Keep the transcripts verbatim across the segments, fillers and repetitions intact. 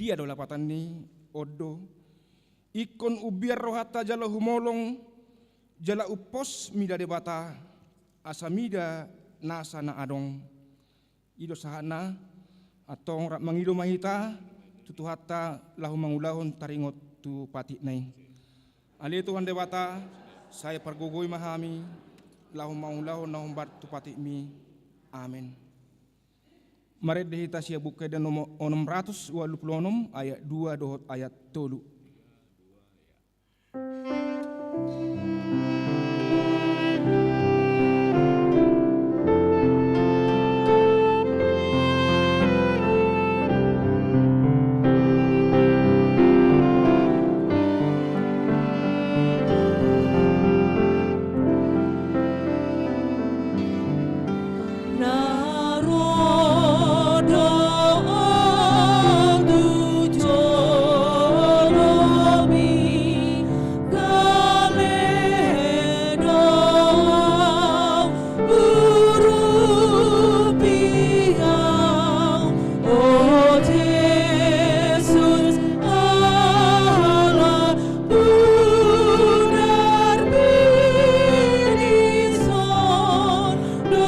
Dia do lapatan ni on do. Ingkon umbiar rohanta jala humolong, jala umpos mida Debata, asa mida nasa na adong. I do sahatna, antong rap mangido ma hita tu Tuhanta laho mangulahon taringot tu patikna i. Ale Tuhan Debata, sai pargogoi ma hami laho mangulahon na hombar tu patikmi. Amen. Marende hita sian Buku Ende nomor onom ratus ualu pulu onom, ayat dua dohot ayat tolu. Na ro do Ho tu jolomi, gale do Ho huurupi Ho, o Jesus, ala Budarmi dison do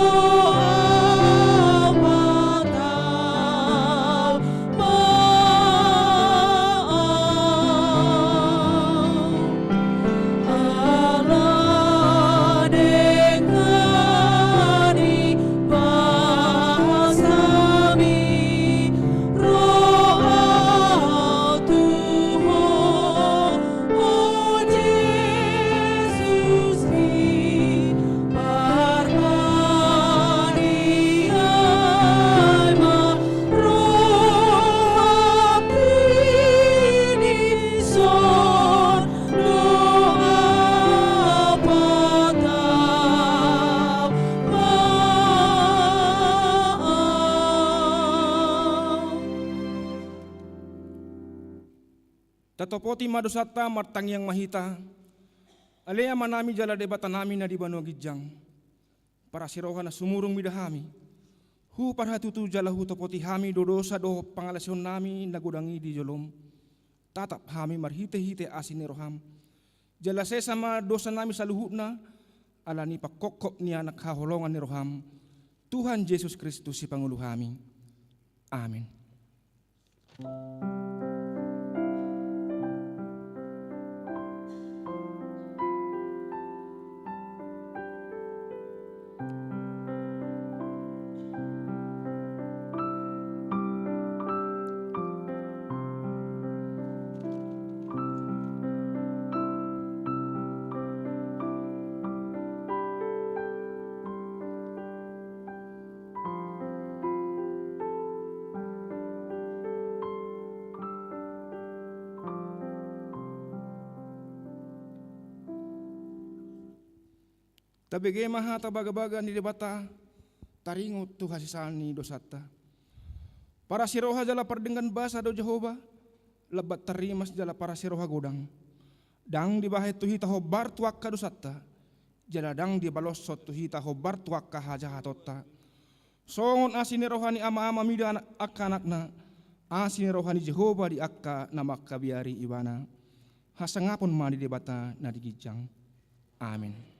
Au patama. Ala denggan ni basami ro Au tu Ho, o Jesus, di parpaniai ma rohangki dison do Au patama. Tatopoti ma dosanta, martangiang ma hita. Ale Amanami jala Debatanami na di banua ginjang, parasiroha na sumurung mida hami, huparhatutu jala hutopoti hami do dosa dohot pangalaosionnami na godang i di jolom. Tatap hami marhitehite asi ni roham, jala sesa ma dosanami saluhutna, ala ni panghophop ni Anak haholongan ni roham, Tuhan Jesus Kristus Sipangolu hami. Amen. Tabege ma hata bagabaga ni Debata, taringot tu hasesaan ni dosanta. Parasiroha jala pardenggan basa do Jahowa, lambat tarrimas jala parasiroha godang. Ndang dibahen tu hita hombar tu angka dosanta, jala ndang dibaloshon tu hita hombar tu angka hajahatonta. Songon asi ni roha ni ama-ama mida anak, angka anakna, asi ni roha ni Jahowa di angka na mangkabiari ibana. Hasangapon ma di Debata na di ginjang. Amen.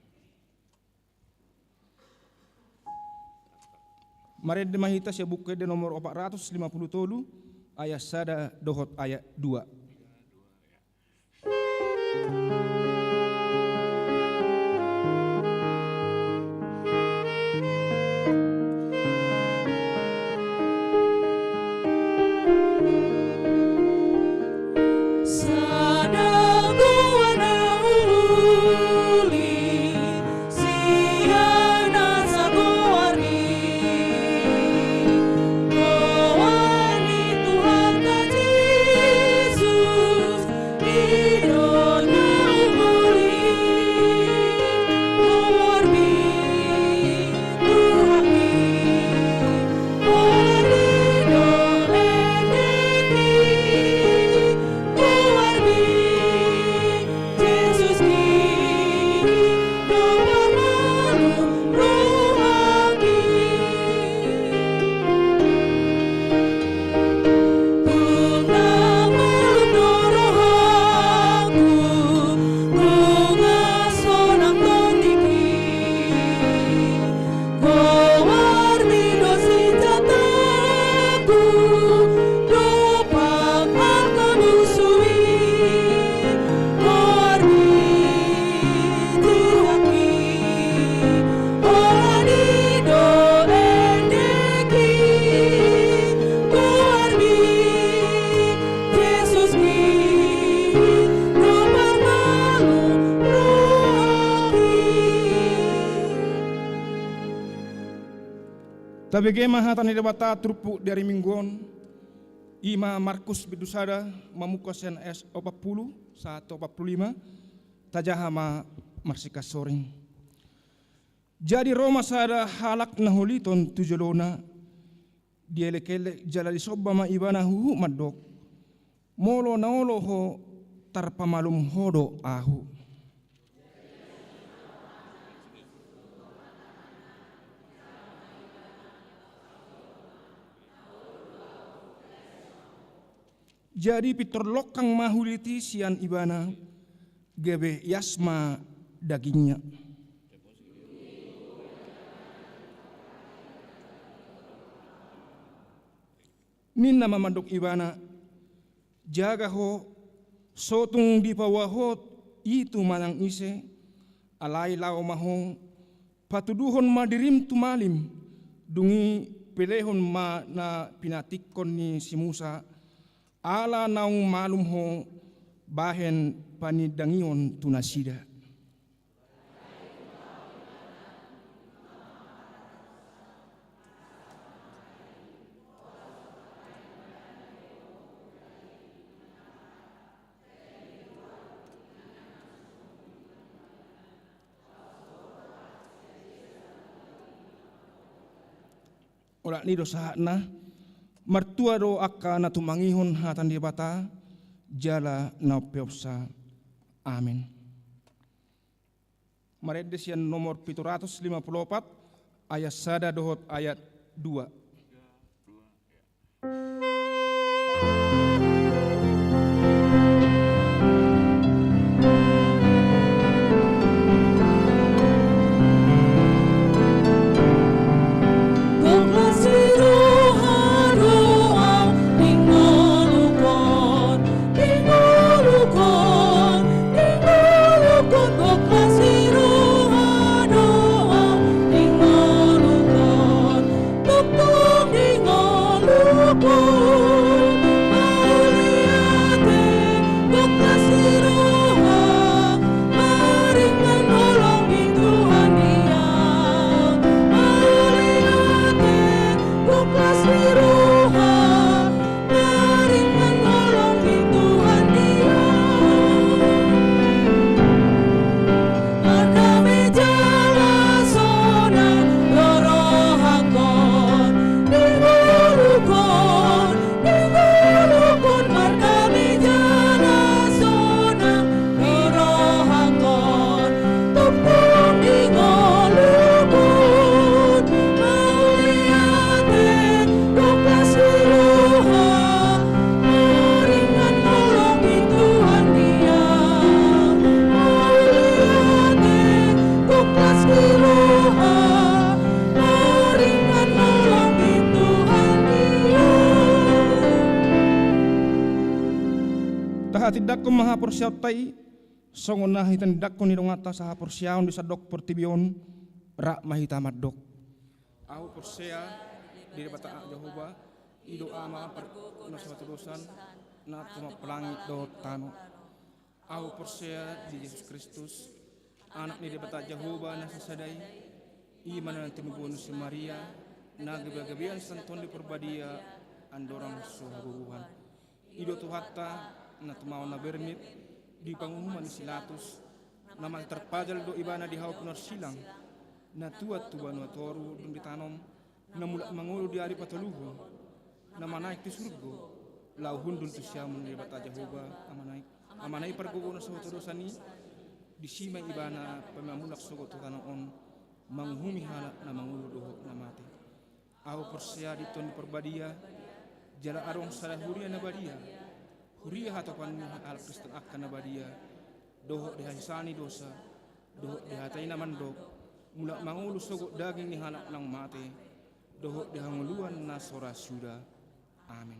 Marende ma hita sian Buku Ende nomor opat ratus lima pulu tolu, ayat sada dohot ayat dua. Sada goar na uli sian nasa goar i, goar ni Tuhanta Jesus, i do na Tabege ma hata ni Debata turpuk di ari Minggu on, i ma Markus bindu sada mamungka sian ayat opat pulu sahat tu opat pulu lima. Tajaha ma marsingkat soring. Jadi ro ma sada halak na holiton tu jolona, dielekelek jala disomba ma ibana huhut mandok: Molo na olo ho, tarpamalum ho do ahu. Jadi pintor longkang ma hulit i sian ibana, gabe ias ma dagingna. Ninna ma mandok ibana: Jaga ho, so tung dipaboa ho i tu manang ise, alai laho ma ho, patuduhon ma dirim tu malim, dung i pelehon ma na pinatikkon ni si Musa, ala naung malum ho bahen panindangion tu nasida. Olat ni do sahatna. Martua do angka na tumangihon hata ni Debata jala na umpeopsa. Amen. Marende sian nomor pitu ratus lima pulu opat, ayat sada dohot ayat dua. Tahatindangkon ma haporseaonta i, songon na hitindanghon ni donganta sahaporseaon di sandok portibi on. Rap ma hita mandok. Ahu porsea di Debata Jahowa, i do Ama pargogo na so hatodosan, na tumompa langit dohot tano. Ahu porsea di Jesus Kristus, Anak ni Debata Jahowa na sasada i, i ma na tinubuhon si Maria, na gabegabean sian Tondi Parbadia, andorang so hagogohan. I do Tuhanta, na tumaon na bermit di panguhuman ni si Pilatus, na mate tarpajal do ibana di hau pinarsilang, na tuat tu banua toru dung ditanom, na mulak mangolu di ari patoluhon, na manaek tu surgo, laho hundul tu siamun ni Debata Jahowa Amana i. Amana i pargogo na so hatodosan i, disi ma ibana pamamulak sogot tu tano on, manguhumi halak na mangolu dohot na mate. Ahu porsea di Tondi Parbadia, jala adong sada huria na badia, huria hatopan ni halak Kristen angka na badia, dohot di hasesaan ni dosa, dohot di hata i na mandok, mulak mangolu sogot daging ni halak naung mate, dohot di hangoluan na so ra suda. Amen.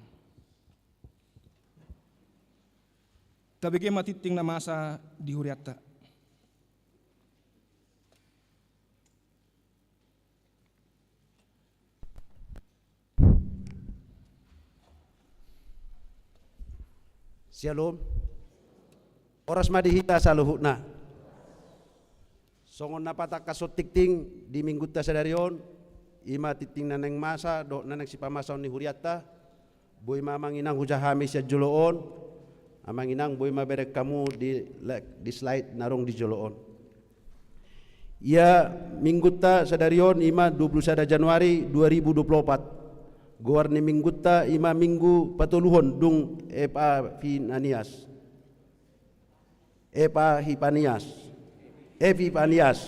Tabege ma tingting na masa di hurianta. Syalom. Horas ma di hita saluhutna. Songon na patangkashon tingting di Minggunta sadari on, I ma tingting na naeng masa dohot na naeng sipamasaon ni hurianta. Boi ma amang inang hujaha hami sian jolo on. Amang inang, boi ma bereng hamu di, di slide na adong di jolo on. Ia minggunta sadari on i ma dua puluh sada Januari dua ribu dua puluh opat. Goar ni minggunta i ma minggu patoluhon dung Epipanias. Epipanias. Epipanias.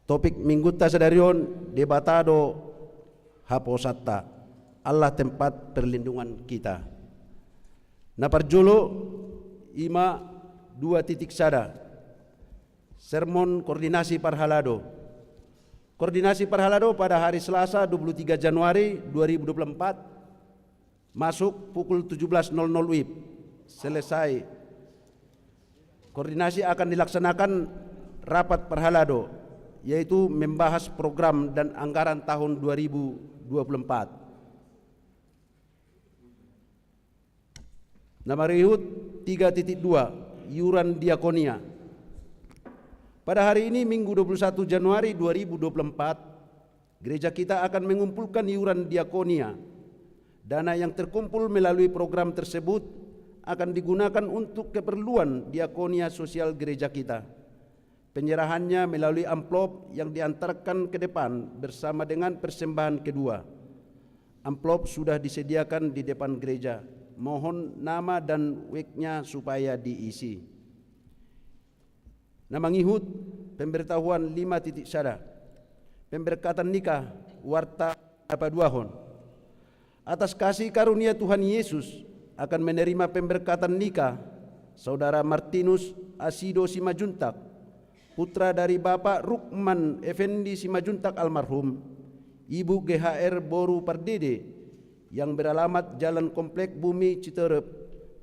Topik minggunta sadari on, Debata do haposaonta, Allah tempat perlindungan kita. Na parjolo i ma dua titik sada. Sermon koordinasi parhalado. Koordinasi parhalado pada hari Selasa dua puluh tiga Januari dua ribu dua puluh empat, masuk pukul tujuh belas nol nol WIB. Selesai koordinasi akan dilaksanakan rapat parhalado, yaitu membahas program dan anggaran tahun dua ribu dua puluh empat. Na mangihut tiga titik dua, iuran diakonia. Pada hari ini, Minggu dua puluh satu Januari dua ribu dua puluh empat, gereja kita akan mengumpulkan iuran diakonia. Dana yang terkumpul melalui program tersebut akan digunakan untuk keperluan diakonia sosial gereja kita. Penyerahannya melalui amplop yang diantarkan ke depan bersama dengan persembahan kedua. Amplop sudah disediakan di depan gereja. Mohon nama dan weknya supaya diisi. Na mangihut pemberitahuan lima titik sada. Pemberkatan nikah, warta na paduahon. Atas kasih karunia Tuhan Yesus akan menerima pemberkatan nikah Saudara Martinus Asido Simanjuntak, putra dari Bapak Rukman Effendi Simanjuntak almarhum, Ibu G H R boru Pardede, yang beralamat Jalan Komplek Bumi Citerep,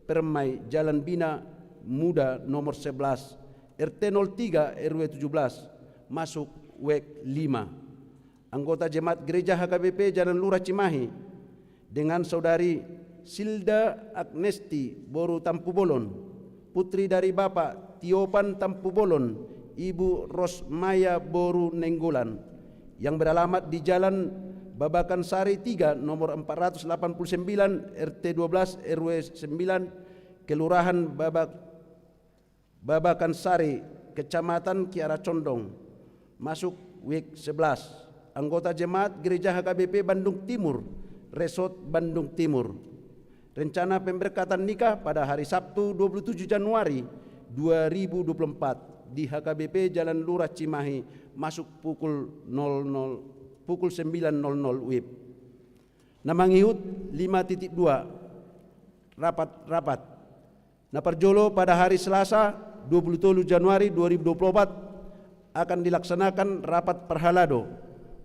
Permai, Jalan Bina Muda nomor sebelas, R T nol tiga, R W tujuh belas, masuk wek lima. Anggota jemaat gereja H K B P Jalan Lurah Cimahi, dengan Saudari Silda Agnesti boru Tampubolon, putri dari Bapak Tiopan Tampubolon, Ibu Rosmaya boru Nainggolan, yang beralamat di Jalan Babakan Sari tiga, nomor empat ratus delapan puluh sembilan, R T dua belas, R W sembilan, Kelurahan Babak-, Babakan Sari, Kecamatan Kiara Condong, masuk wek sebelas. Anggota jemaat Gereja H K B P Bandung Timur, Resort Bandung Timur. Rencana pemberkatan nikah pada hari Sabtu dua puluh tujuh Januari dua ribu dua puluh empat di H K B P Jalan Lurah Cimahi, masuk pukul nol nol, pukul sembilan nol nol WIB. Na mangihut lima titik dua, rapat-rapat. Na parjolo, pada hari Selasa dua puluh tolu Januari dua ribu dua puluh empat akan dilaksanakan rapat parhalado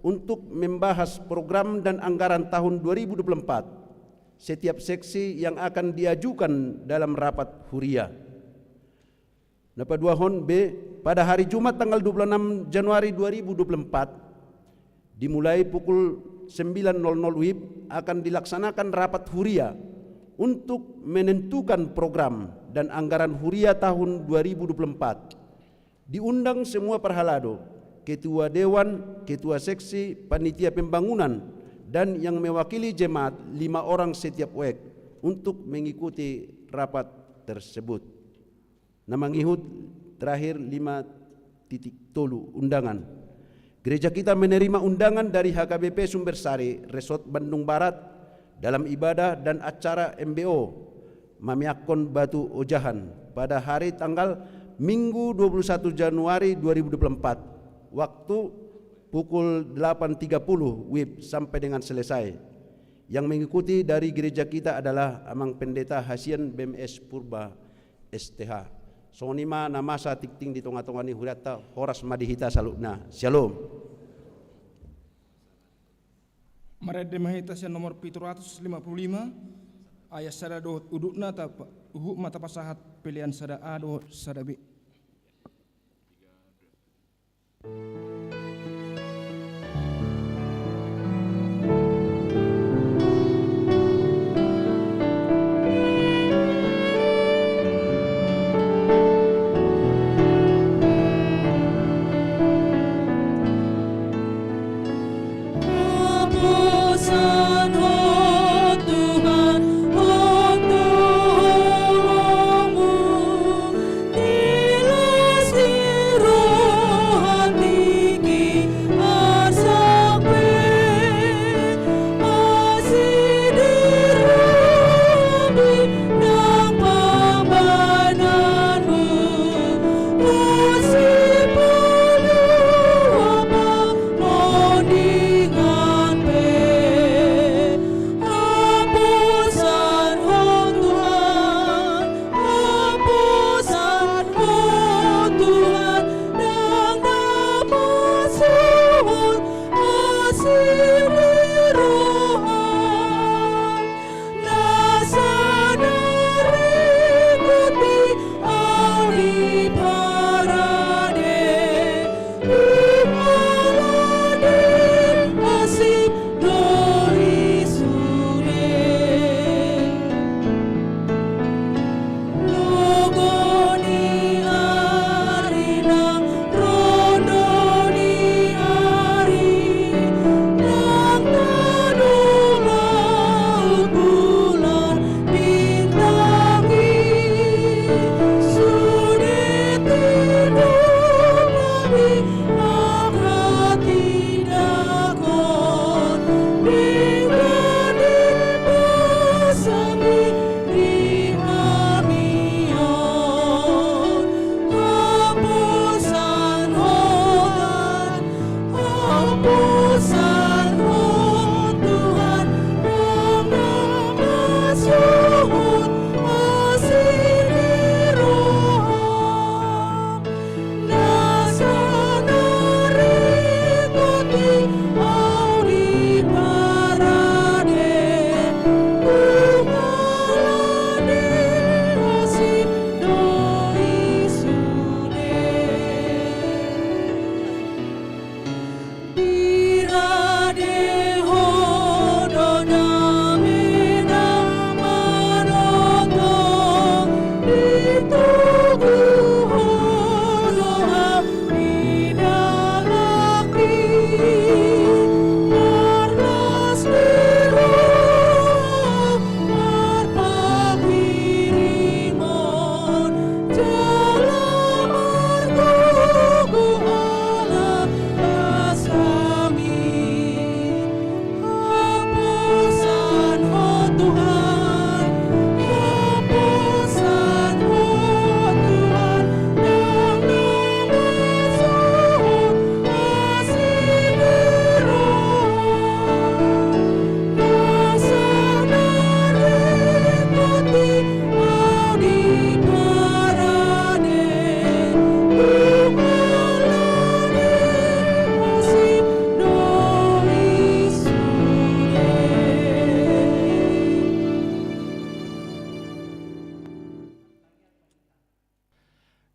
untuk membahas program dan anggaran tahun dua ribu dua puluh empat, setiap seksi yang akan diajukan dalam rapat huria. Na paduahon B, pada hari Jumat tanggal dua puluh enam Januari dua ribu dua puluh empat, dimulai pukul sembilan nol nol WIB, akan dilaksanakan rapat huria untuk menentukan program dan anggaran huria tahun dua ribu dua puluh empat. Diundang semua parhalado, ketua dewan, ketua seksi, panitia pembangunan, dan yang mewakili jemaat, lima orang setiap wek, untuk mengikuti rapat tersebut. Na mangihut terakhir lima titik tolu, undangan. Gereja kita menerima undangan dari H K B P Sumbersari, Resort Bandung Barat, dalam ibadah dan acara M B O, mamiakkon batu ojahan, pada hari tanggal Minggu dua puluh satu Januari dua ribu dua puluh empat, waktu pukul delapan tiga puluh WIB sampai dengan selesai. Yang mengikuti dari gereja kita adalah Amang Pendeta Hasian B M S Purba, S T H. Songon i ma na masa tingting di tonga-tonga ni hurianta. Horas ma di hita saluhutna. Syalom. Marende ma hita sian nomor pitu ratus lima puluh lima, ayat sada dohot udutna, tapa-, huhut ma tapasahat pelean sada A dohot sada B.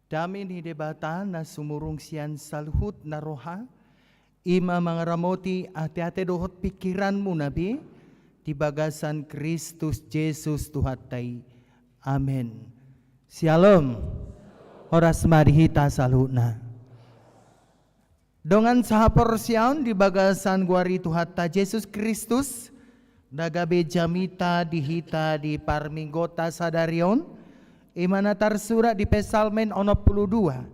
Dame ni Debata na sumurung sian saluhut na roha, i ma mangaramoti ateate dohot pingkiranmuna be di bagasan Kristus Jesus Tuhanta i. Amen. Syalom. Horas ma di hita saluhutna. Dongan sahaporseaon di bagasan goar ni Tuhanta Jesus Kristus, na gabe jamita di hita di parmingguonta sadari on, i ma na tarsurat di Psalmen onom pulu dua.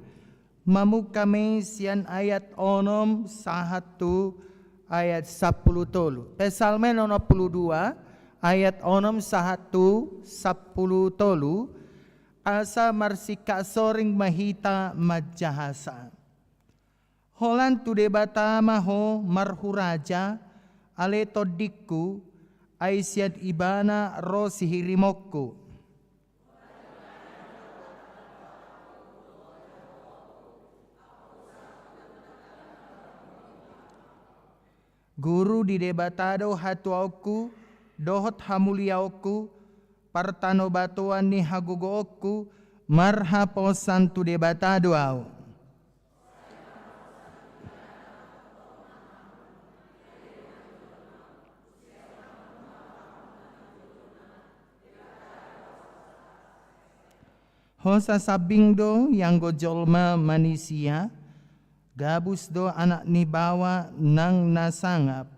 Mamungka ma i sian ayat onom sahat tu ayat sampulu tolu. Psalmen onom pulu dua, ayat onom sahat tu sampulu tolu, asa marsingkat soring ma hita manjahasa. Holan tu Debata ma ho marhuraja, ale tondingku, ai sian Ibana ro sihirimonku. Guru di Debata do hatuaonku dohot hamuliaonku, partanobatoan ni hagogoonku, marhaposan tu Debata do ahu. Hosa sambing do ianggo jolma manisia, gabus do anak ni baoa nang na sangap.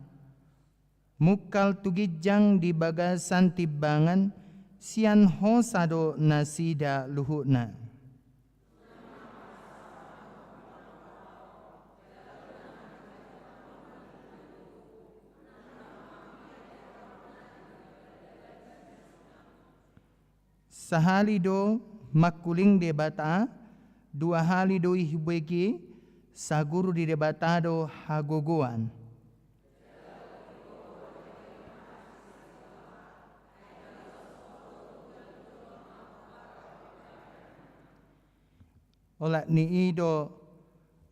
Mungkal tu ginjang di bagasan timbangan, sian hosa do nasida luhutna. Sahali do mangkuling Debata, dua hali do i hubege, saguru di Debata do hagogoan. Olat ni i do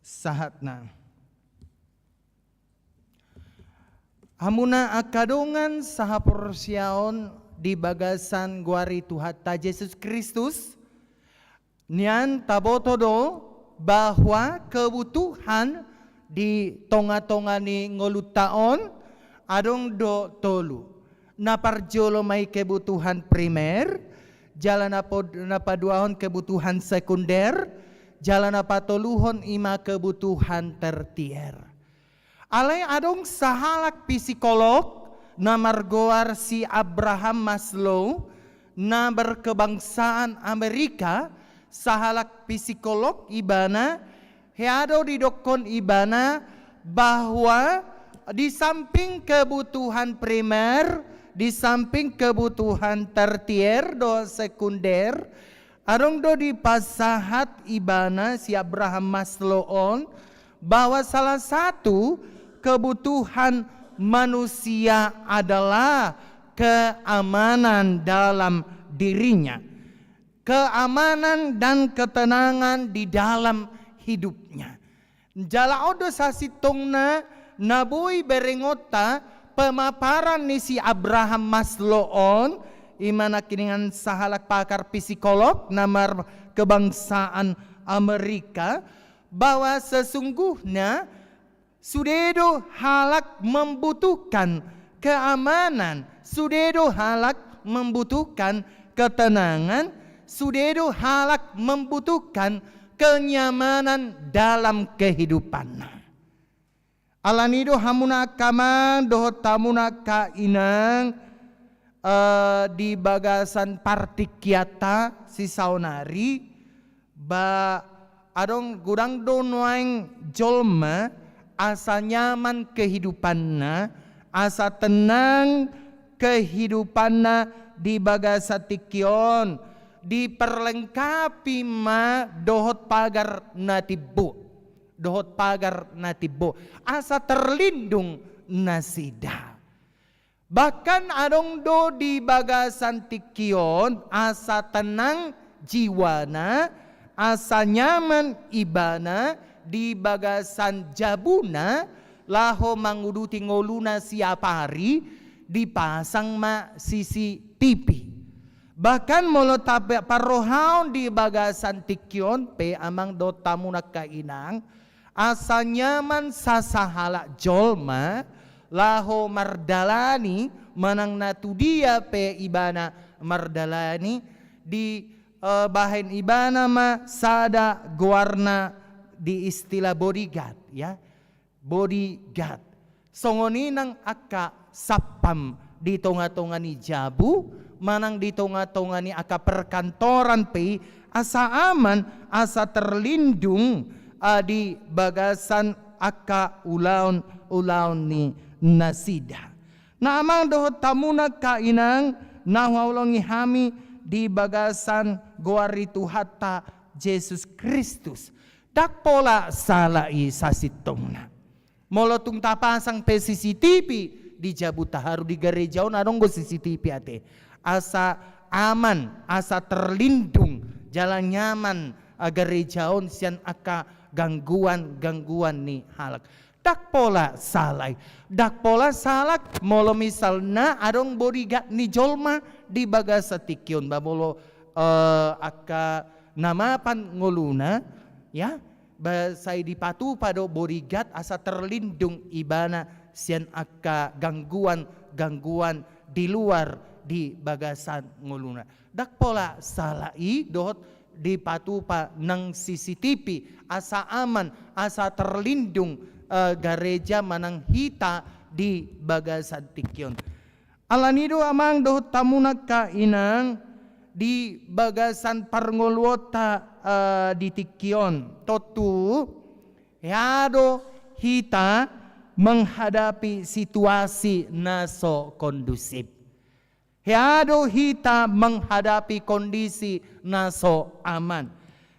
sahatna. Hamuna angka dongan sahaporseaon di bagasan goar ni Tuhanta Jesus Kristus, nian taboto do bahwa kebutuhan di tonga-tonga ni ngolunta on adong do tolu. Na parjolo ma i kebutuhan primer, jala na pod-, na paduahon kebutuhan sekunder, jala na patoluhon i ma kebutuhan tertier. Alai adong sahalak psikolog na margoar si Abraham Maslow, na berkebangsaan Amerika, sahalak psikolog ibana, hea do didokkon ibana bahwa di samping kebutuhan primer, di samping kebutuhan tertier do sekunder, adong do dipasahat ibana si Abraham Maslow on, bahwa salah satu kebutuhan manusia adalah keamanan dalam dirinya. Keamanan dan ketenangan di dalam hidupnya. Jala on do sasintongna na boi berengonta pemaparan ni si Abraham Maslow on, i ma nangkiningan sahalak pakar psikolog na markebangsaan Amerika, bahwa sesungguhnya sude do halak membutuhkan keamanan, sude do halak membutuhkan ketenangan, sude do halak membutuhkan kenyamanan dalam kehidupanna. Alani do hamuna angka amang dohot hamuna angka inang, eh, di bagasan partingkianta sisaonari, ba adong godang do nuaeng jolma asa nyaman kehidupanna, asa tenang kehidupanna di bagasan tingki on, diperlengkapi ma dohot pagar na timbo, dohot pagar na timbo, asa terlindung nasida. Bahkan adong do di bagasan tingki on asa tenang jiwana, asa nyaman ibana di bagasan jabuna, laho manguduti ngoluna siap ari, dipasang ma C C T V. Bahkan molo taparrohaon di bagasan tingki on pe amang dohot hamu angka inang, asa nyaman sasahalak jolma laho mardalani manang na tu dia pe ibana mardalani, di, eh, bahen ibana ma sada goarna di istilah bodyguard, ya. Bodyguard. Songon i nang angka satpam di tonga-tonga ni jabu, manang di tonga-tonga ni angka perkantoran pe i, asa aman, asa terlindung, ah, di bagasan angka ulaon-ulaon ni nasida. Na amang dohot hamu angka inang, na huhaholongi hami di bagasan goar ni Tuhanta Jesus Kristus. Ndang pola sala i sasintongna. Molo tung tapasang pe C C T V di jabu taharu, di gareja on adong do C C T V ate. Asa aman, asa terlindung, jala nyaman, ah, gareja on sian angka gangguan-gangguan ni halak. Ndang pola sala i. Ndang pola sala molo misalna adong bodyguard ni jolma di bagasan tingki on. Ba molo, eh, angka na mapan ngoluna, ya, ba sai dipatupa do bodyguard asa terlindung ibana sian angka gangguan-gangguan di luar di bagasan ngoluna. Ndang pola sala i dohot dipatupa nang C C T V, asa aman, asa terlindung, eh, gareja manang hita di bagasan tingki on. Alani do amang dohot hamu angka inang, di bagasan parngoluonta, eh, di tingki on, tontu hea do hita menghadapi situasi na so kondusif. Hea do hita menghadapi kondisi na so aman.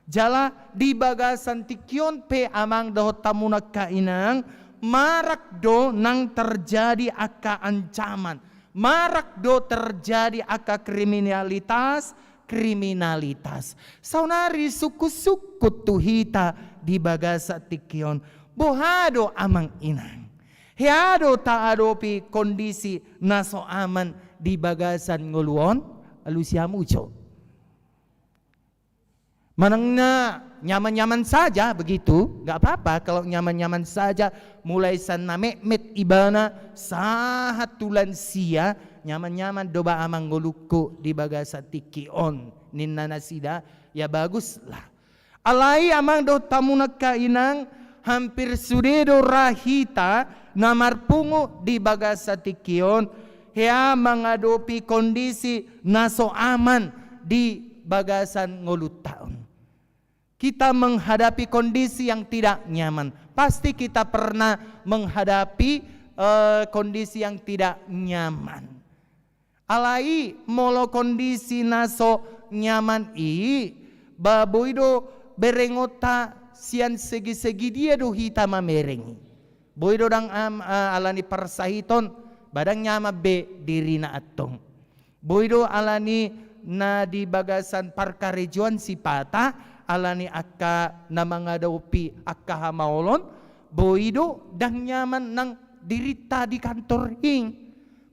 Jala di bagasan tingki on pe amang dohot hamu angka inang, marak do nang terjadi angka ancaman, marak do terjadi angka kriminalitas, kriminalitas. Saonari sungkun-sungkun tu hita di bagasan tingki on. Boha do amang inang? Hea do taadopi kondisi na so aman di bagasan ngolu on? Alusi hamu jo. Manang na nyaman-nyaman saja begitu, nggak apa-apa kalau nyaman-nyaman saja, mulai sian na metmet ibana sahat tu lansia, nyaman-nyaman do ba amang ngolungku di bagasan tingki on, ninna nasida, ya baguslah. Alai amang dohot hamu angka inang, hampir sude do ra hita na marpungu di bagasan tingki on, hea mangadopi kondisi na so aman di bagasan ngolunta on. Kita menghadapi kondisi yang tidak nyaman. Pasti kita pernah menghadapi, eh, kondisi yang tidak nyaman. Alai molo kondisi na so nyaman i, ba boi do berengonta sian segi-segi dia do hita mamereng i. Boi do ndang am-, eh, alani parsahiton, ba ndang nyaman be dirina antong. Boi do alani na di bagasan parkarejoan sipata, alani angka na mangadopi angka hamaolon, boi do ndang nyaman nang dirinta di kantor i.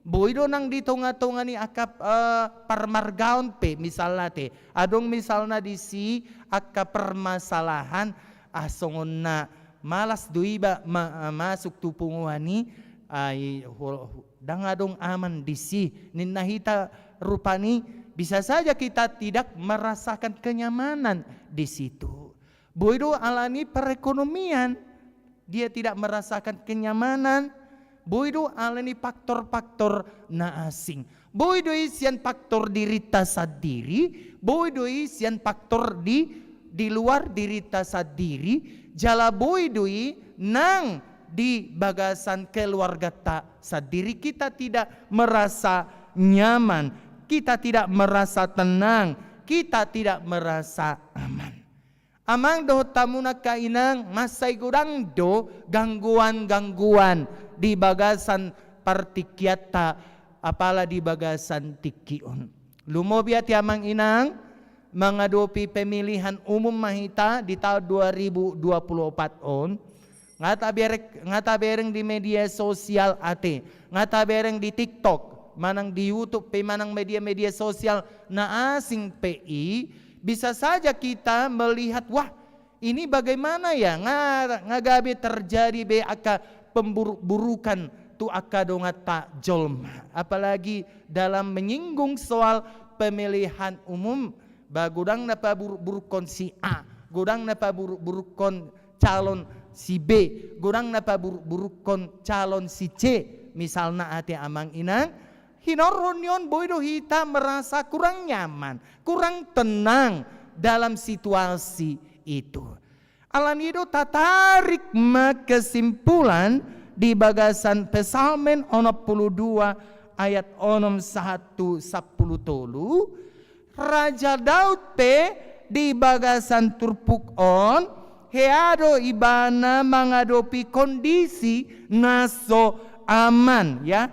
Boi do nang di tonga-tonga ni angka, eh, parmargaon pe, misalna te. Adong misalna disi angka permasalahan, ah, songon na malas do iba ma-, masuk tu punguan i, ai, ho-, ho-, ndang adong aman disi. Ninna hita rupani bisa saja kita tidak merasakan kenyamanan di situ. Boi do alani perekonomian, dia tidak merasakan kenyamanan. Boi do alani faktor-faktor na asing. Boi do i sian faktor dirinta sandiri, boi do i sian faktor di, di luar dirinta sandiri, jala boi do i nang di bagasan keluargata sandiri. Kita tidak merasa nyaman, kita tidak merasa tenang, kita tidak merasa aman. Amang dohot hamu angka inang, mansai godang do gangguan-gangguan di bagasan partingkianta, apala di bagasan tingki on. Lumobi ate amang inang, mangadopi pemilihan umum ma hita di taon dua ribu dua puluh empat on, nga tabereng, nga tabereng di media sosial ate, nga tabereng di TikTok, manang di YouTube pe, manang media-media sosial na asing pe i, bisa saja kita melihat, wah, ini bagaimana ya, nga, nga gabe terjadi be angka pemburuk-burukan tu angka donganta jolma. Apalagi dalam menyinggung soal pemilihan umum, ba godang na paburuk-burukkon si A, godang na paburuk-burukkon calon si B, godang na paburuk-burukkon calon si C, misalna ate amang inang, hinorhon ni on boi do hita merasa kurang nyaman, kurang tenang dalam situasi itu. Alani do tatarik ma kesimpulan di bagasan Psalmen onom pulu dua ayat onom sahat tu sampulu tolu, Raja Daud pe di bagasan turpuk on, hea do ibana mangadopi kondisi na so aman, ya.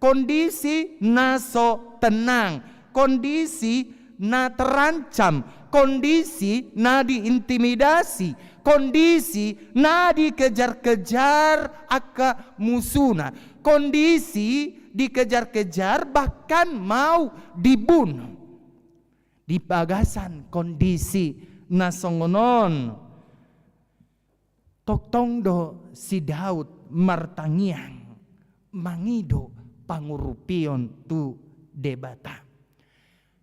Kondisi na so tenang, kondisi na terancam, kondisi na diintimidasi, kondisi na dikejar-kejar angka musuna, kondisi dikejar-kejar bahkan mau dibunuh. Di bagasan kondisi na songon on, tongtong do si Daud martangiang, mangido pangurupion tu Debata.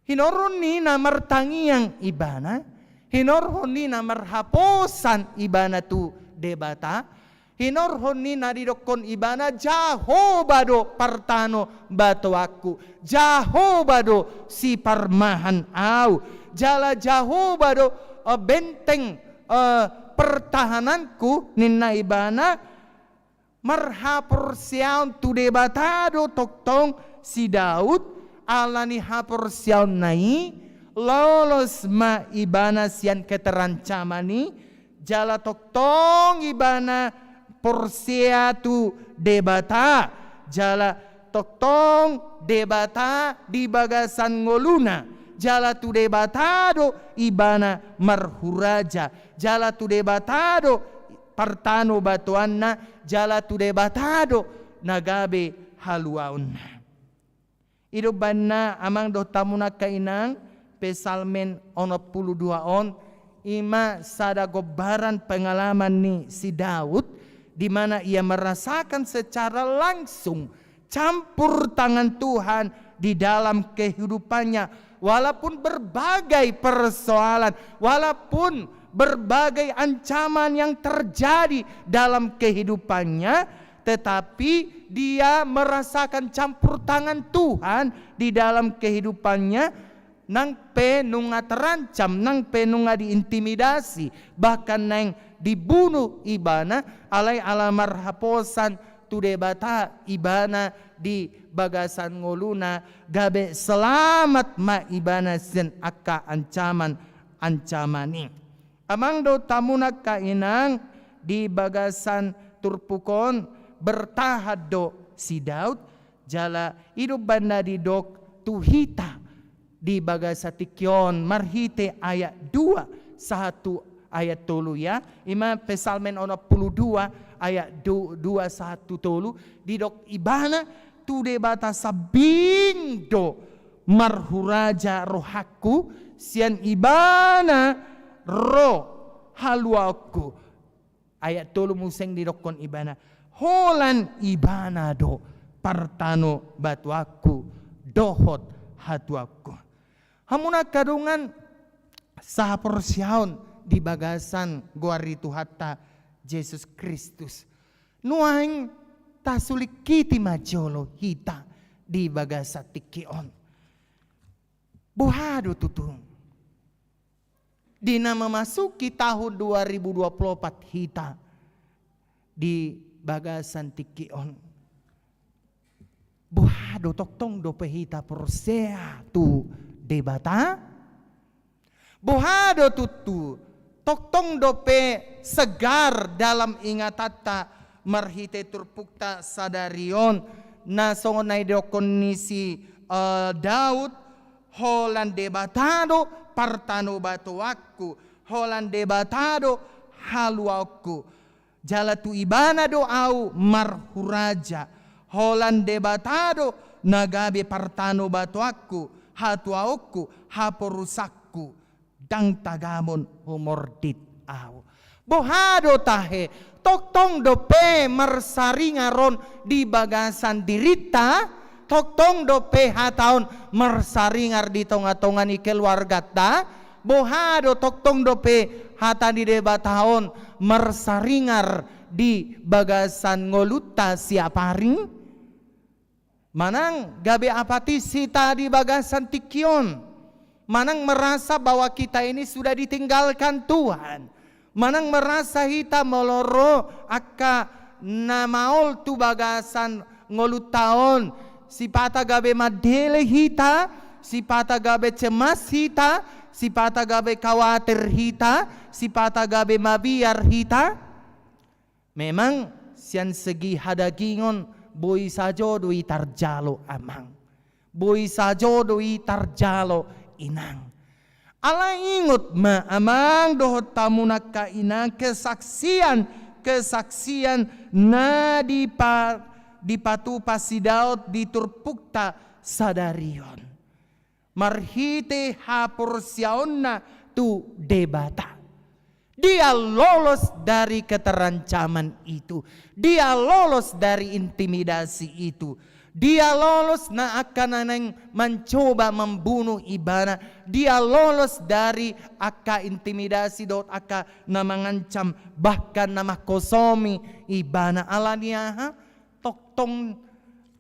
Hinorhon ni na martangiang ibana, hinorhon ni na marhaposan ibana tu Debata, hinorhon ni na didokkon ibana, Jahowa do partanobatoanku, Jahowa do siparmahan au, jala Jahowa do, eh, benteng, eh, pertahananku, ninna ibana. Marhaporseaon tu Debata do tongtong si Daud, alani haporseaonna i, lolos ma ibana sian keterancaman i, jala tongtong ibana porsea tu Debata, jala tongtong Debata di bagasan ngoluna, jala tu Debata do ibana marhuraja, jala tu Debata do partanobatoanna, jala tu Debata do na gabe haluaonna. I do umbahen na amang dohot hamu angka inang, Psalmen onom pulu dua on, i ma sada gombaran pengalaman ni si Daud, di mana ia merasakan secara langsung campur tangan Tuhan di dalam kehidupannya, walaupun berbagai persoalan, walaupun berbagai ancaman yang terjadi dalam kehidupannya, tetapi dia merasakan campur tangan Tuhan di dalam kehidupannya, nang pe nunga terancam, nang pe nunga diintimidasi, bahkan naeng dibunuh ibana, alai ala marhaposan tu Debata ibana di bagasan ngoluna, gabe selamat ma ibana sian angka ancaman-ancaman i. Amang dohot hamu angka inang, di bagasan turpuk on bertahan do si Daud, jala i do umbahen na didok tu hita di bagasan tingki on marhite ayat dua sahat tu ayat tolu, ya. I ma Psalmen onom pulu dua ayat du-, dua sahat tu tolu, didok ibana, tu Debata sambing do marhuraja rohangku, sian ibana ro haluaonku. Ayat tolu muse didokkon ibana, holan ibana do partanobatoanku dohot hatuaonku. Hamu angka dongan sahaporseaon di bagasan goar ni Tuhanta Jesus Kristus. Nuaeng tasulingkiti ma jolo hita di bagasan tingki on. Boha do tutu di na memasuki tahun dua ribu dua puluh empat hita di bagasan tingki on? Boha do, tongtong dope hita porsea tu Debata? Boha do tutu, tongtong dope segar dalam ingatanta marhite turpukta sadari on, na songon na didokkon ni si, eh, Daud, holan Debata do partanobatoanku, holan Debata do haluaonku. Jala tu ibana do ahu marhuraja, holan Debata do na gabe partanobatoanku, hatuaonku, haporusanku, ndang tagamon humordit ahu. Boha do tahe, tongtong dope marsaringar on di bagasan dirinta, tongtong dope hata on marsaringar di tongatonga ni keluarganta, boha do tongtong dope hata ni Debata on marsaringar di bagasan ngolunta siapari? Manang gabe apatis hita di bagasan tingki on. Manang merasa bahwa kita ini sudah ditinggalkan Tuhan. Manang merasa hita molo ro angka na maol tu bagasan ngolunta on. Sipata gabe mandele hita, sipata gabe cemas hita, sipata gabe khawatir hita, sipata gabe mabiar hita. Memang sian segi hadagingon boi sajo do i tarjalo amang. Boi sajo do i tarjalo inang. Alai ingot ma amang dohot hamu angka inang, kesaksian, kesaksian na dipa-, dipatupa si Daud di turpukta sadari on. Marhite haporseaonna tu Debata. Dia lolos dari keterancaman itu. Dia lolos dari intimidasi itu. Dia lolos na angka na naeng mancoba membunuh ibana. Dia lolos dari angka intimidasi dohot angka na mangancam, bahkan na mangkosomi ibana. Ala ni aha? Tongtong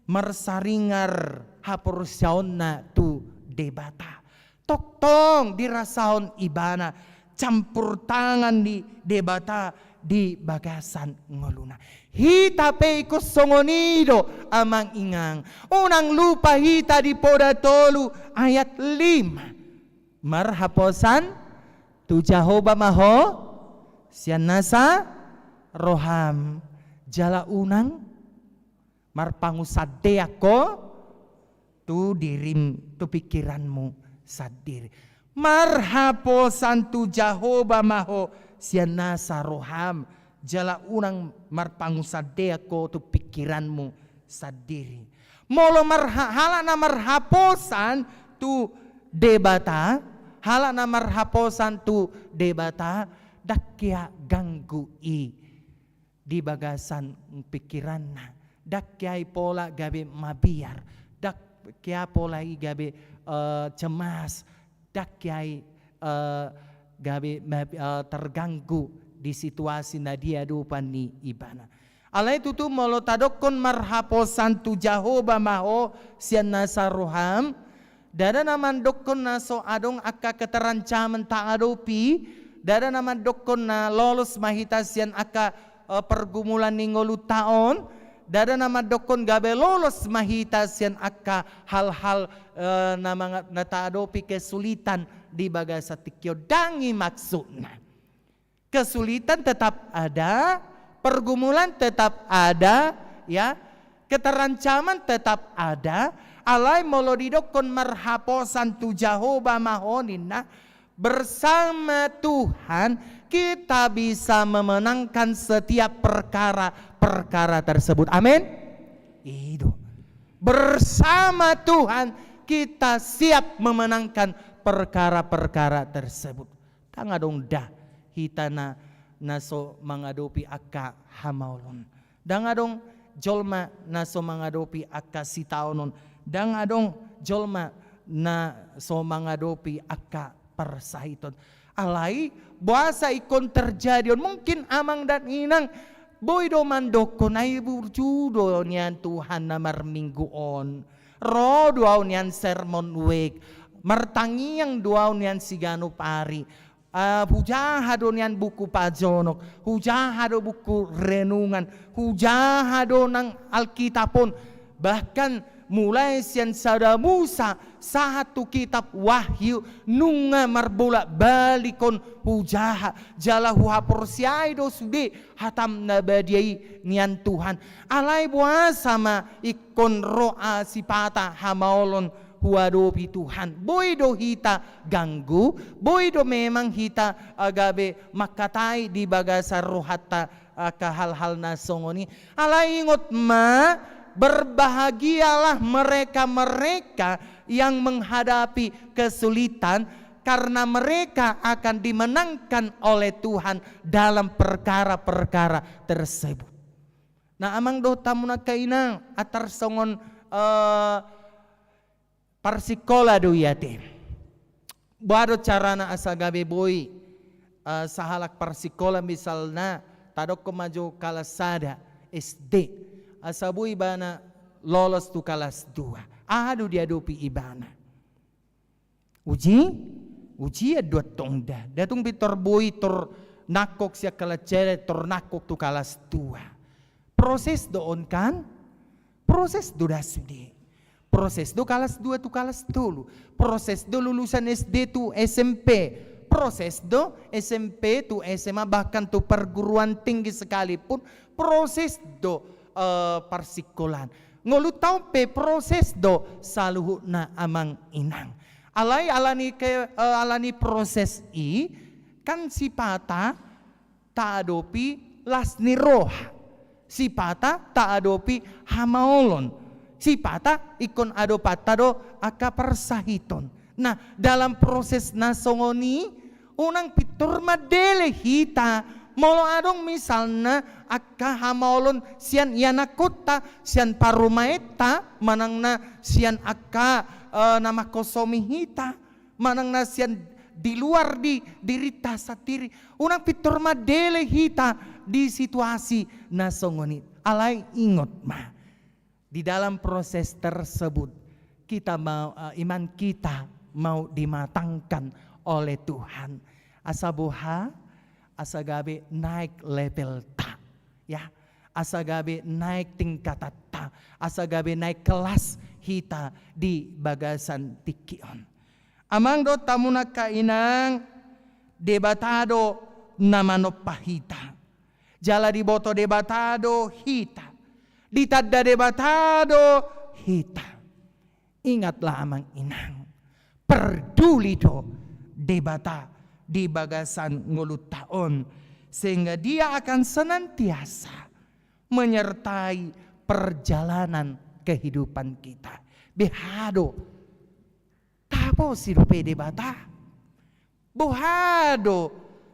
marsaringar haporseaonna tu Debata. Tongtong dirasahon ibana campur tangan ni Debata di bagasan ngoluna. Hita pe ingkon songon i do amang inang. Unang lupa hita di Poda tolu ayat lima. Marhaposan tu Jahowa ma ho sian nasa roham, jala unang marpangunsandean ho tu dirim, tu pingkiranmu sandiri. Marhaposan tu Jahowa ma ho sian nasa roham, jala unang marpangunsandean ho tu pingkiranmu sandiri. Molo marha-, halak na marhaposan tu Debata, halak na marhaposan tu Debata, ndang hea ganggu i di bagasan pingkiranna. Ndang hea i pola gabe mabiar, ndang hea pola i gabe, eh, cemas, ndang hea i, eh, gabe ma-, eh, terganggu di situasi na diadopan ni ibana. Alai tutu molo tadokkon marhaposan tu Jahowa ma ho sian nasa roham, ndada na mandokkon na so adong angka keterancaman taadopi, ndada na mandokkon na lolos ma hita sian angka, eh, pergumulan ni ngolunta on, ndada na mandokkon gabe lolos ma hita sian angka hal-hal, eh, na manga-, na taadopi kesulitan di bagasan tingki on, ndang i maksudna. Kesulitan tetap ada, pergumulan tetap ada, ya. Keterancaman tetap ada, alai molo didokkon marhaposan tu Jahowa ma ho ninna, bersama Tuhan kita bisa memenangkan setiap perkara-perkara tersebut. Amin. I do. Bersama Tuhan kita siap memenangkan perkara-perkara tersebut. Ndang adong da hita na, na so mangadopi angka hamaolon. Ndang adong jolma na so mangadopi angka sitaonon. Ndang adong jolma na so mangadopi angka parsahiton. Alai, boasa ingkon terjadi on? Mungkin amang dan inang, boi do mandokkon, ai burju do nian Tuhan na marminggu on. Ro do au nian sermon week. Martangiang do au nian siganup ari. Ah, hujaha do nian buku pajonok, hujaha do buku renungan, hujaha do nang Alkitab on. Bahkan mulai sian Sada Musa sahat tu kitab Wahyu, nunga marbolak-balik on hujaha, jala huhaporseai do sude hatam na badia i nian Tuhan. Alai boasa ma ingkon ro, ah, sipata hamaolon huadopi Tuhan. Boi do hita ganggu, boi do memang hita, ah, gabe mangkatai di bagasan rohanta, ah, angka hal-hal na songon i. Alai ingot ma, Berbahagialah mereka-mereka yang menghadapi kesulitan, karena mereka akan dimenangkan oleh Tuhan dalam perkara-perkara tersebut. Na amang dohot hamu na angka inang, antar songon, eh, parsingkola do i ate. Boha do carana asa gabe boi, eh, sahalak parsingkola, misalna, tadokkon ma jo kalas sada S D, asa boi ibana lolos tu kalas dua. Aha do diadopi ibana? Uji, ujian do antong da. Nda tung pintor boi tor nangkok sian kalas sada tor nangkok tu kalas dua. Proses do on kan? Proses do da sude. Proses do kalas dua tu kalas tolu. Proses do lulusan S D tu S M P. Proses do S M P tu S M A, bahkan tu perguruan tinggi sekalipun, proses do, eh, parsingkolaan. Ngolunta on pe proses do saluhutna amang inang. Alai alani ke, eh, alani proses i, kan sipata taadopi las ni roha, sipata taadopi hamaolon, sipata ingkon adopanta do angka parsahiton. Nah, dalam proses na songon i, unang pintor mandele hita, molo adong misalna angka hamaolon sian ianakkonta, sian parumaenta, manang na sian angka, eh, na manghosomi hita, manang na sian di luar di dirinta sandiri, unang pintor mandele hita di situasi na songon i. Alai ingot ma, di dalam proses tersebut, kita mau, eh, iman kita mau dimatangkan oleh Tuhan. Asa boha? Asa gabe naik levelta, ya. Asa gabe naik tingkatanta, asa gabe naik kelas hita di bagasan tingki on. Amang dohot hamu na angka inang, Debata do na manompa hita. Jala diboto Debata do hita. Ditanda Debata do hita. Ingatlah amang inang, parduli do Debata di bagasan ngolunta on, sehingga Dia akan senantiasa menyertai perjalanan kehidupan kita. Beha do, tahaposi dope Debata. Boha do,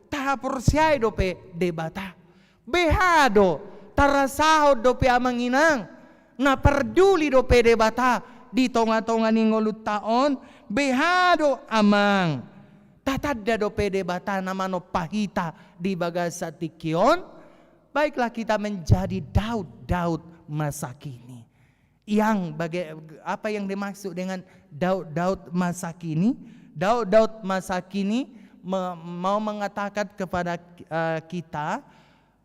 tahaporseai dope Debata. Beha do, tarasahon dope amang inang, na parduli dope Debata di tonga-tonga ni ngolunta on. Beha do amang, tatanda dope Debata na manompa hita di bagasan tingki on. Baiklah, kita menjadi Daud-Daud masa kini. Yang baga-, apa yang dimaksud dengan Daud-Daud masa kini? Daud-Daud masa kini me-, mau mengatakan kepada, eh, kita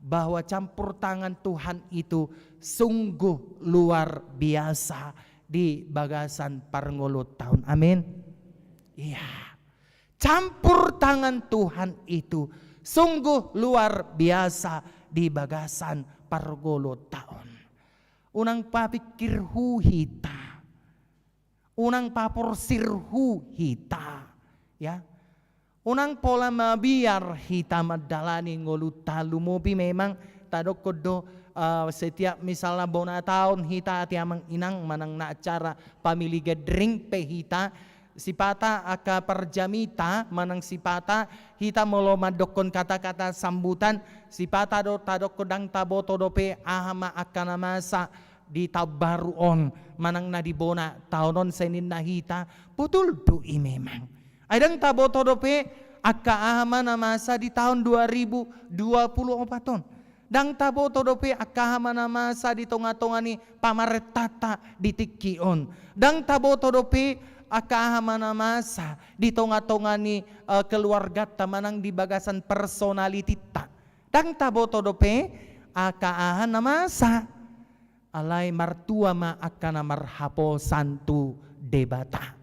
bahwa campur tangan Tuhan itu sungguh luar biasa di bagasan parngolunta on. Amin. Iya. Campur tangan Tuhan itu sungguh luar biasa di bagasan parngolunta on. Unang papingkirhu hita. Unang paporsirhu hita. Ya. Unang pola mabiar hita mandalani ngolunta. Lumobi memang tadokkon do, eh, setiap misalna bona taon hita ate amang inang, manang na acara family gathering pe hita, sipata angka parjamita manang sipata hita molo mandokkon kata-kata sambutan, sipata do tadokkon ndang taboto dope aha ma angka na masa di taon baru on manang na di bona taon on, sai ninna hita. Botul do i memang. Ai ndang taboto dope angka aha ma na masa di taon dua ribu dua puluh opat on. Ndang taboto dope angka aha ma na masa di tonga-tonga ni pamarentanta di tingki on. Ndang taboto dope angka aha ma na masa di tonga-tonga ni, eh, keluarganta manang di bagasan personalitinta. Ndang taboto dope angka aha na masa. Alai martua ma angka na marhaposan tu Debata.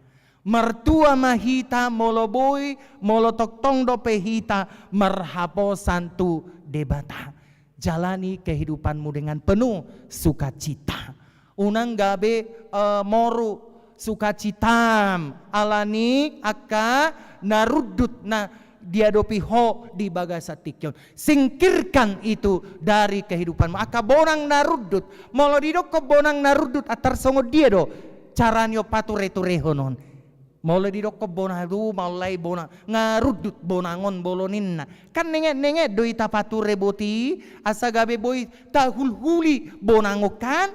Martua ma hita molo boi, molo tongtong dope hita marhaposan tu Debata. Jalani kehidupanmu dengan penuh sukacita. Unang gabe, eh, moru sukacitam alani angka na rundut, na diadopi ho di bagasan tingki on. Singkirkan itu dari kehidupanmu. Angka bonang na rundut. Molo didokkon bonang na rundut, antar songon dia do cara ni on pature-turehon on? Molo didokkon bonang, tu maulai bonang, nga rundut bonang on molo ninna. Kan nenget-nenget do i tapature boti, asa gabe boi tahulhuli bonang on kan?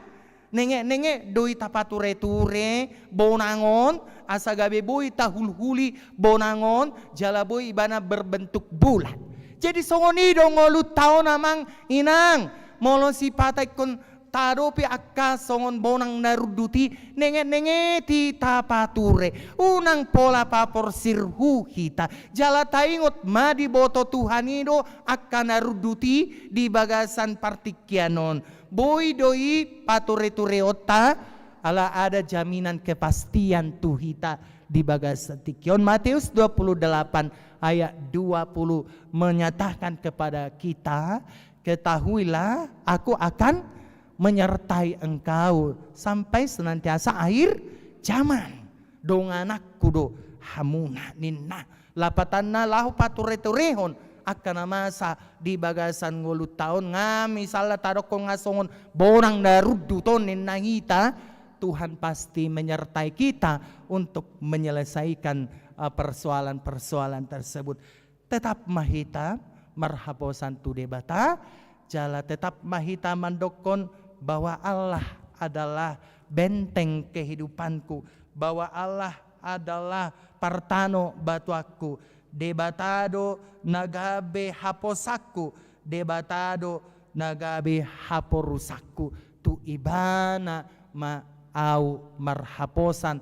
Nenget-nenget do i tapature-ture bonang on, asa gabe boi tahulhuli bonang on, jala boi ibana berbentuk bulat. Jadi songon i do ngolunta on amang inang, molo sipata ingkon tadopi angka songon bonang na rundut i, nenget-nenget i tapature. Unang pola paporsirhu hita. Jala taingot ma diboto Tuhan i do angka na rundut i di bagasan partingkian on. Boi do i pature-tureonta, ala ada jaminan kepastian tu hita di bagasan tingki on. Matius dua puluh delapan ayat dua puluh menyatakan kepada kita, ketahuilah, Aku akan menyertai engkau sampai senantiasa akhir zaman. Dongananku do hamuna, ninna. Lapatanna laho pature-turehon angka na masa di bagasan ngolunta on, nga misalna tadokkon nga songon bonang na rundut on ninna hita, Tuhan pasti menyertai kita untuk menyelesaikan, eh, persoalan-persoalan tersebut. Tetap ma hita marhaposan tu Debata, jala tetap ma hita mandokkon bahwa Allah adalah benteng kehidupanku, bahwa Allah adalah partano batuanku, Debata do na gabe haposanku, Debata do na gabe haporusanku, tu Ibana ma au marhaposan,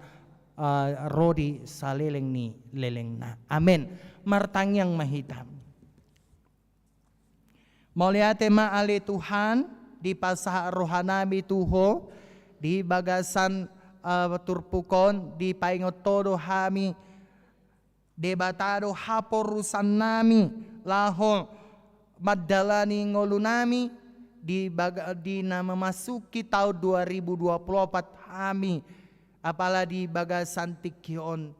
eh, ro di saleleng ni lelengna. Amen. Martangiang ma hita. Mauliate ma ale Tuhan, dipasahat rohanami tu Ho, di bagasan, eh, turpuk on, dipaingot Ho do hami, Debata do haporusannami, laho mandalani ngolunami, di baga-, di na memasuki tahun dua ribu dua puluh empat hami, apala di bagasan tingki on.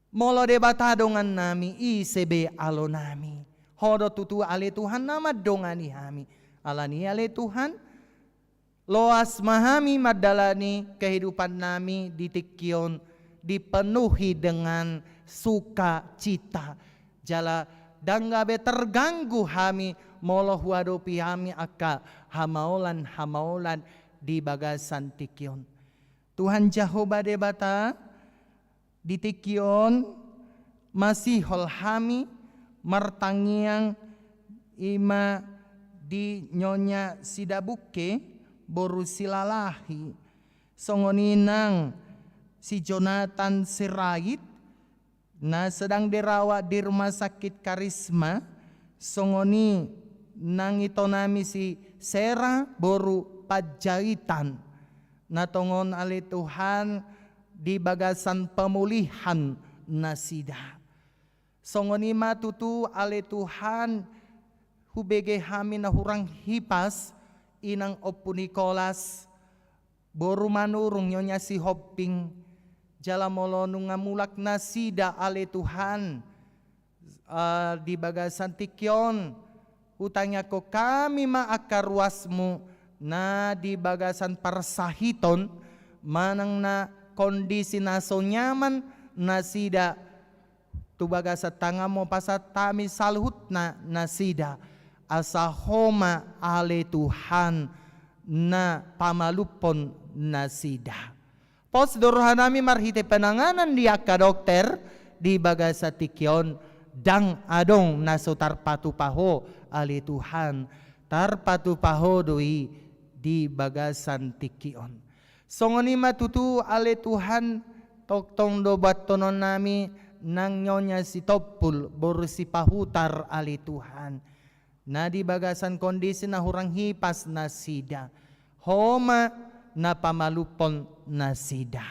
Molo Debata dongannami, ise be alonami? Ho do tutu ale Tuhan na mandongani hami. Alani i ale Tuhan, loas ma hami mandalani kehidupannami di tingki on dipenuhi dengan sukacita. Jala ndang gabe terganggu hami molo huadopi hami angka hamaolan-hamaolan di bagasan tingki on. Tuhan Jahowa Debata, di tingki on masihol hami martangiang, i ma di Nyonya Sidabungke boru Silalahi, songon i nang si Jonathan Sirait, na sedang dirawat di Rumah Sakit Karisma, songon i nang itonami si Sera boru Panjaitan, na tongon ale Tuhan di bagasan pemulihan nasida. Songon i ma tutu ale Tuhan, hubege hami na hurang hipas, inang Ompu Nikolas, boru Manurung, Nyonya Sihombing, jala molo nunga mulak nasida ale Tuhan, eh, di bagasan tingki on, hutangiangkon hami ma angka ruasmu na di bagasan parsahiton, manang na kondisi na so nyaman nasida, tu bagasan tanganmu pasahat hami saluhutna nasida, asa Ho ma ale Tuhan na pamalumhon nasida. Pos do rohanami marhite penanganan di angka dokter di bagasan tingki on, ndang adong na so tarpatupa Ho ale Tuhan, tarpatupa Ho do i di bagasan tingki on. Songon i ma tutu ale Tuhan, tongtong do buathonon nami nang Nyonya Sitompul boru Sipahutar ale Tuhan, na di bagasan kondisi na hurang hipas nasida, Ho ma na pamalumhon nasida.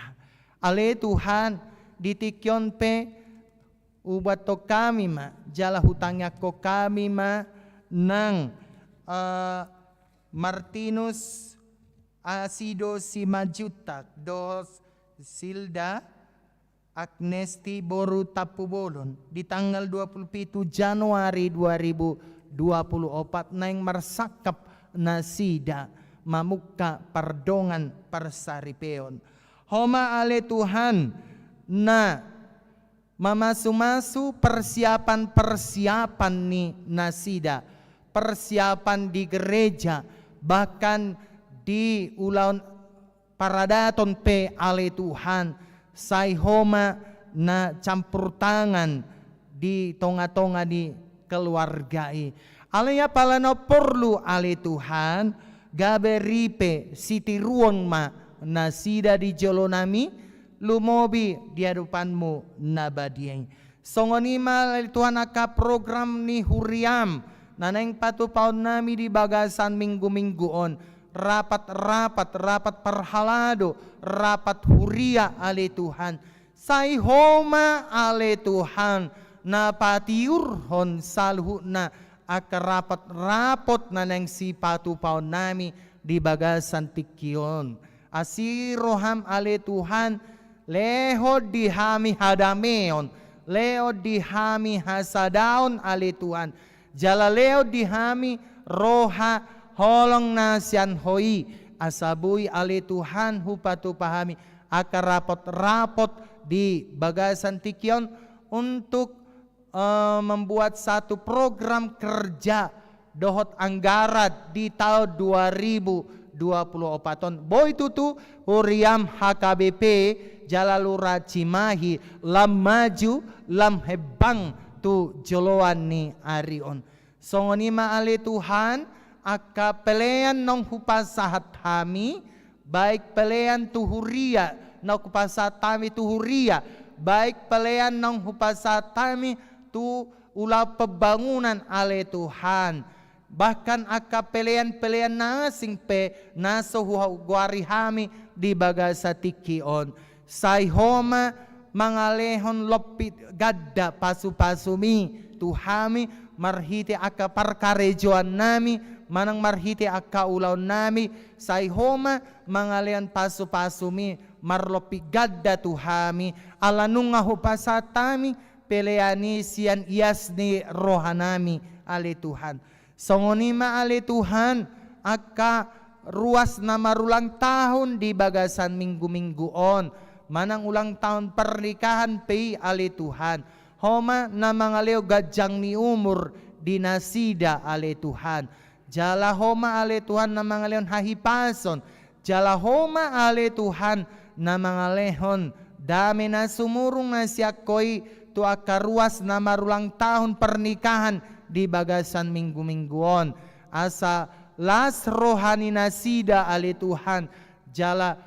Ale Tuhan, di tingki on pe hubuathon hami ma, jala hutangiangkon hami ma nang, eh, Martinus Asido Simanjuntak dohot Silda Agnesti boru Tampubolon, di tanggal dua puluh pitu Januari dua ribu dua puluh opat naeng marsangkap nasida mamungka pardongan parsaripeon. Ho ma ale Tuhan na mamasumasu persiapan-persiapan ni nasida, persiapan di gereja, bahkan di ulaon paradaton pe ale Tuhan, sai Ho ma na campur tangan di tonga-tonga ni keluarga i. Alai apala na porlu ale Tuhan, gabe ripe sitiruon ma nasida di jolo nami, lumobi di adopan-Mu na badia i. Songon i ma ale Tuhan angka program ni huriam na naeng patupaon nami di bagasan minggu-minggu on, rapat-rapat, rapat parhalado, rapat huria ale Tuhan. Sai Ho ma ale Tuhan na patiurhon saluhutna angka rapat-rapat na naeng sipatupaon nami di bagasan tingki on. Asi roham ale Tuhan, lehon di hami hadameon, lehon di hami hasadaon ale Tuhan, jala lehon di hami roha holong na sian Ho i, asa boi ale Tuhan hupatupa hami angka rapot-rapot di bagasan tingki on untuk eh, membuat satu program kerja dohot anggaran di taon dua ribu dua puluh opat on. Boi tutu huriam H K B P jala Lura Cimahi lam maju lam hembang tu joloan ni ari on. Songon i ma ale Tuhan, angka pelean naung hupasahat hami, baik pelean tu huria, naung hupasahat hami tu huria, baik pelean naung hupasahat hami tu ulaon pembangunan ale Tuhan. Bahkan angka pelean-pelean na asing pe na so hugoari hami di bagasan tingki on. Sai Ho ma mangalehon lopi ganda pasu-pasumi tu hami marhite angka parkarejoan nami, manang marhite angka ulaon nami, sai Ho ma mangalehon pasu-pasumi marlopi ganda tu hami, ala nunga hupasahat hami pelean i sian ias ni roha nami ale Tuhan. Songon i ma ale Tuhan, angka ruas na marulang tahun di bagasan minggu-minggu on, manang ulang tahun pernikahan pe i ale Tuhan. Ho ma na mangalehon ganjang ni umur di nasida ale Tuhan. Jala Ho ma ale Tuhan na mangalehon hahipason, jala Ho ma ale Tuhan na mangalehon dame na sumurung na sian Ho i tu angka ruas na marulang tahun pernikahan di bagasan minggu-minggu on. Asa las roha ni nasida ale Tuhan, jala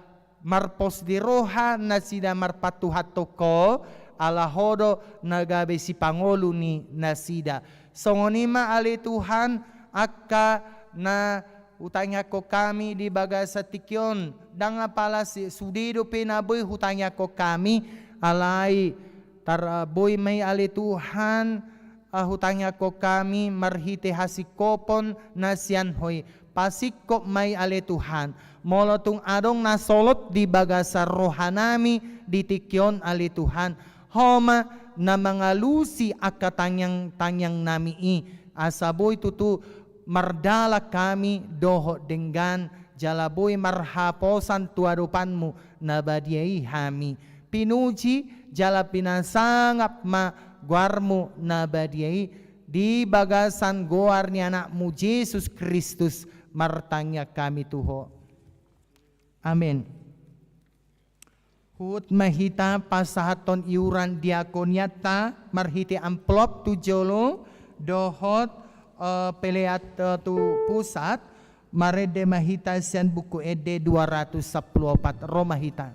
marpos di roha nasida marpatuhathon Ho, ala Ho do na gabe sipangolu ni nasida. Songon i ma ale Tuhan, angka na hutangihon hami di bagasan tingki on, ndang apala si-, sude dope na boi hutangihon hami, alai tar-, boi ma i ale Tuhan, ah, hutangihon hami marhite hasingkopon na sian Ho i. Pasingkop ma i ale Tuhan. Molo tung adong na solot di bagasan roha nami di tingki on ale Tuhan, Ho ma na mangalusi angka tangiang-tangiang nami i, asa boi tutu mardalan hami dohot denggan, jala boi marhaposan tu adopan-Mu na badia i hami. Pinuji jala pinasangap ma goar-Mu na badia i, di bagasan goar ni Anak-Mu Jesus Kristus martangiang hami tu Ho. Amen. Huhut ma hita pasahathon iuran diakonianta marhite amplop tu jolo dohot, eh, pelean, eh, tu pusat, marende ma hita sian Buku Ende dua ratus sampulu opat, ro ma hita.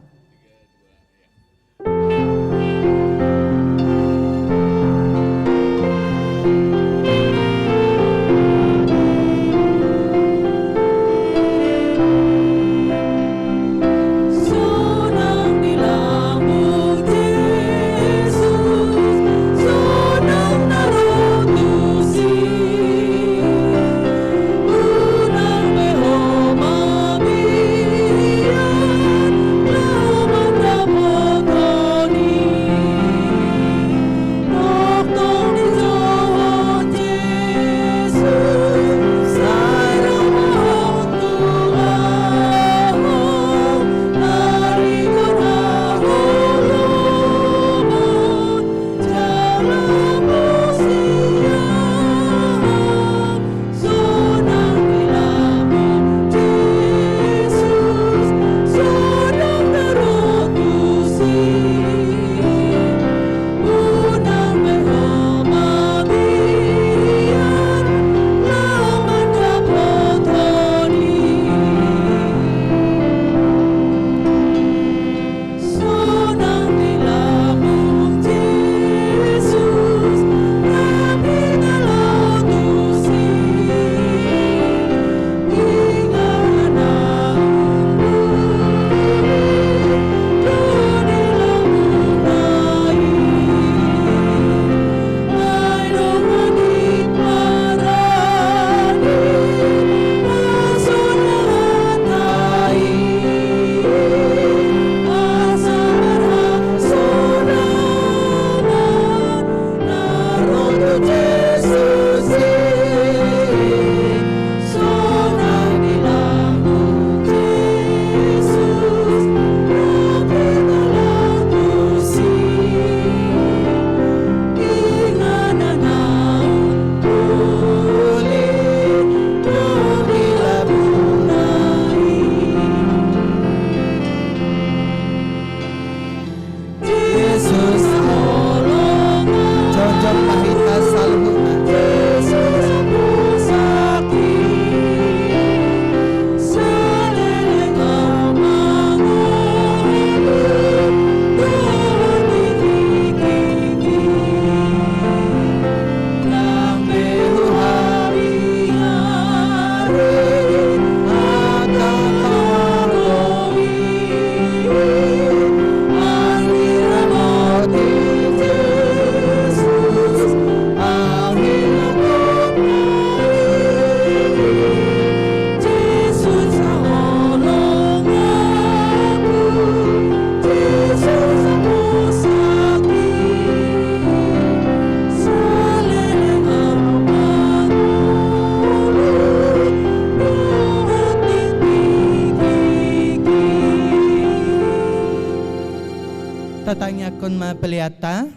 Peleanta.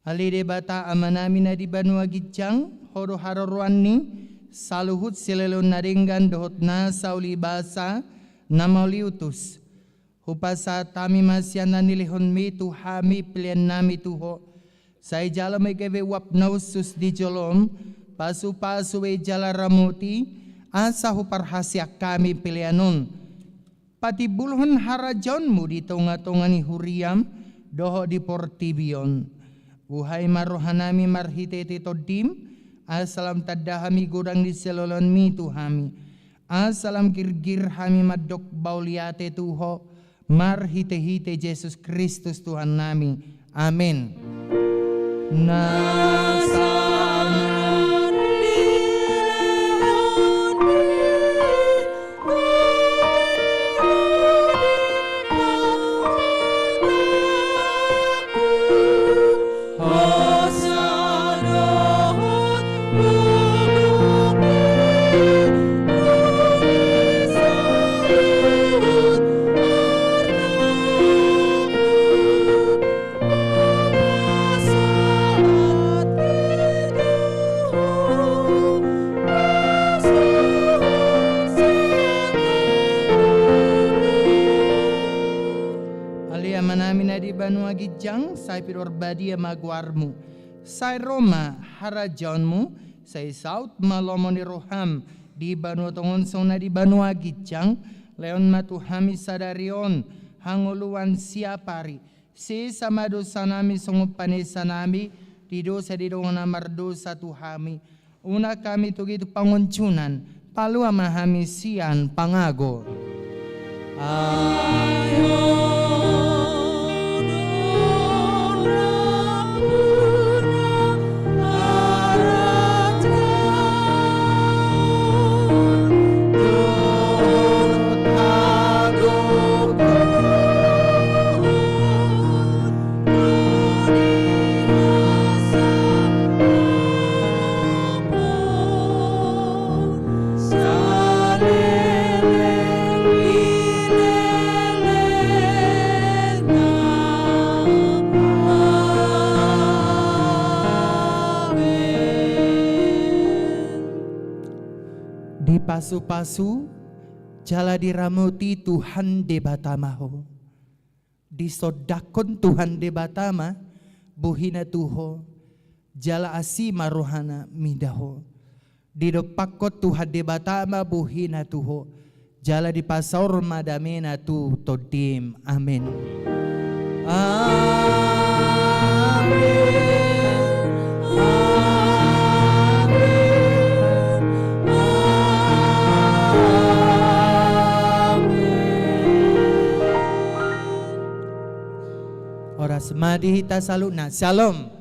Ale Debata Amanami na di banua ginjang, Ho do haroroanni saluhut silehon na denggan dohot na saulibasa na mauliutus. Hupasahat hami ma sian na nilehonmi tu hami peleannami tu Ho. Sai jalo ma i gabe uap na hushus di jolom, pasupasu be jala ramoti, asa huparhaseang hami pelean on patimbulhon harajaonmu di tongatonga ni huriam dohot di portibi on. Buhai ma rohanami marhitehite Tondim, asa lam tanda hami godang ni silehonmi tu hami, asa lam girgir hami mandok mauliate tu Ho, marhitehite Jesus Kristus Tuhannami. Amen. Na Ale Amanami na di banua ginjang, sai pinarbadia ma goarmu. Sai ro ma harajaonmu, sai saut ma lomo ni roham di banua tonga on songon na di banua ginjang. Lehon ma tu hami sadari on hangoluan siapari. Sesa ma dosanami songon panesanami di dosa di dongan na mardosa tu hami. Unang hami togihon tu pangunjunan, palua ma hami sian pangago. Dipasupasu jala diramoti Tuhan Debata ma ho. Disondangkon Tuhan Debata ma bohina tu ho, jala asi ma rohana mida ho. Didompakkon Tuhan Debata ma bohina tu ho, jala dipasaor ma damena tu tondim. Amen. Amen. Amen. Amen. Horas ma di hita saluhutna. Syalom.